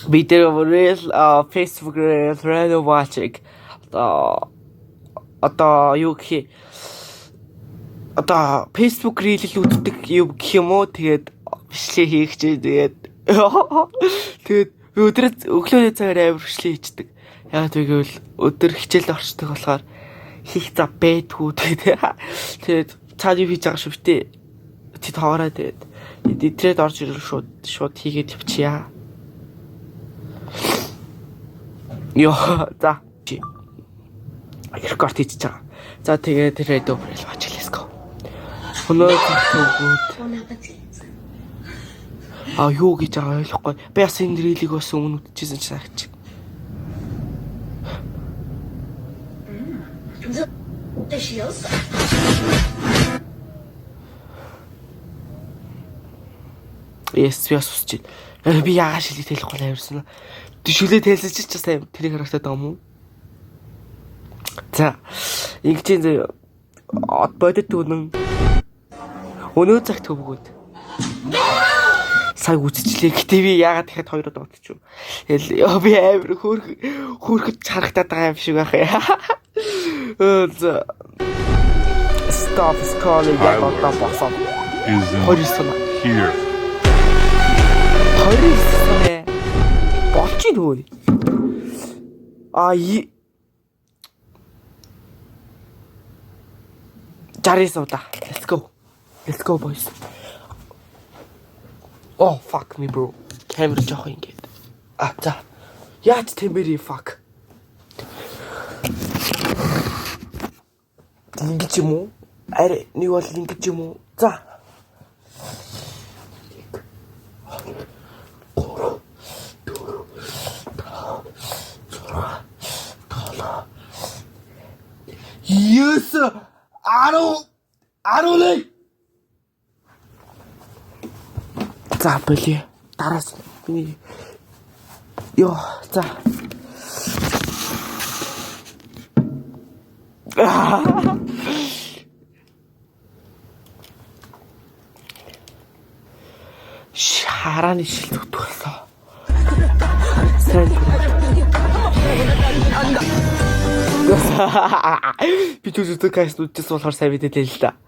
Би тэр reel Facebook reel random watching одоо юу гэх, одоо Facebook reel л үздэг юм гэх юм уу? Тэгээд бичлэг хийх чи тэгээд би өдөр өглөөний цагаар амар бичлэг хийчдэг. Яг тэгвэл өдөр хичээлд орчдөг болохоор хийх зав байдгүй, тэгээд цаад юу хийж байгаа шүү битээ. Чи тоороо, тэгээд идрээд орж ирэл шууд шууд хийгээд явчихъя. Йоо, за. Рекорд хийж байгаа. За, тэгээд тэр Red Bull watch, let's go. Өнөө төгөөд. А, юу гэж байгаа ойлгохгүй. Би бас энэ reel ийг бас өмнө үзчихсэн ч саагч. Delicious. Yes, би бас үсэж байна. Би яагаад шилийг тайлахгүй авирсан. Тэг шүлээ тайлсан чи ч сайн тэрийг харагдаад байгаа юм уу? За, ингэж юм заяа. Бодит үнэн. Өнөө цагт төвгөөд. Сая үзчихлээ. Гэтэ би яагаад дахиад хоёр удаа үзчихв. Тэгэл ёо, би амар хөөх хөөхөд харагдаад байгаа юм шиг байх яа. За. Stop scrolling, яг одоо болсон. Isn't 29. here. 29 болж ийн хөөе. А, 69 удаа. Let's go. Let's go, boys. Oh, fuck me, bro. Камер жоох ингэж. А, за. Яаж тэмбэри, fuck. Ингэж юм уу? Ари нэг бол ингэж юм уу? За. 1 3 4 5 6 7 9 10 11. За, болио. Дараас миний. Йоо, за. Шарааны шил зүтгүүлсэн. Сайн. Би Jujutsu Kaisen үзчихсэн болохоор сайн мэдээлээ л да.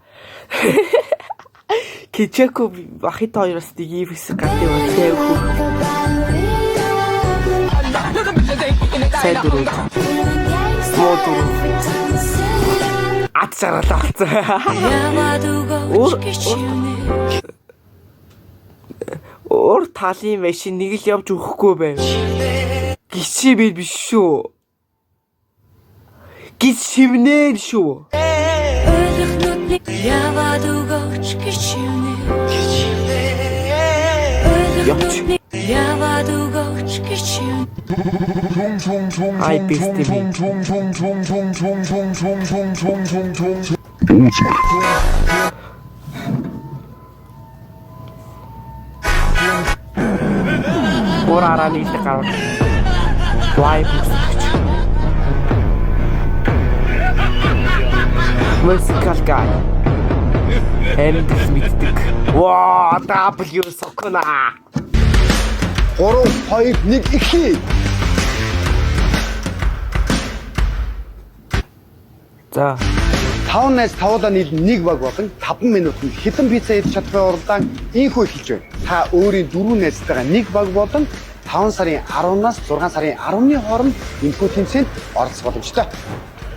Кичэко бахит хоёроос нэг ийм хэсэг гарт юм сайн хүү. Сайн дөрөв. Смоо дөрөв. Ад жаргалаа болсон. Өөр талын машин нэг л явж өгөхгүй байв. Гişи би биш шүү. Гис шивнэ шүү. Яваад өгөөч гिचвнэ. Явч. Яваад өгөөч гिचвнэ. Ай, бэсти ми. Гур араа нэг л гарав. Vibe үсгэж. Musical guy. Амьд мэддэг. Ваа, W сокна. 3 2 1 эхлэе. За. 5 найз тавуулаа нийлэн нэг баг болон 5 минутанд хэдэн пицца идэж чадах вэ уралдаан ийнхүү эхэлж байна. Та өөрийн дөрвөн найзтайгаа нэг баг болон 5 сарын 10-наас 6 сарын 10-ны хооронд энэхүү тэмцээнд оролцох боломжтой.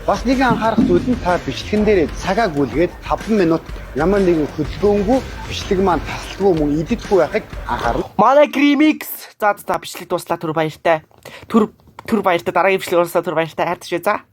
Бас нэгэн анхаарах зүйл нь та бичлэгэн дээр цагаа гүйлгээд 5 минут ямар нэгэн хөдөлгөөнгүй, бичлэг маань тасалдгүй, мөн идэггүй байхыг анхаарна. Манай Grimix. За, бичлэг дууслаа, түр баяртай. Түр түр баяртай, дараагийн бичлэг уулзлаа, түр баяртай. Хайртай шүү, за.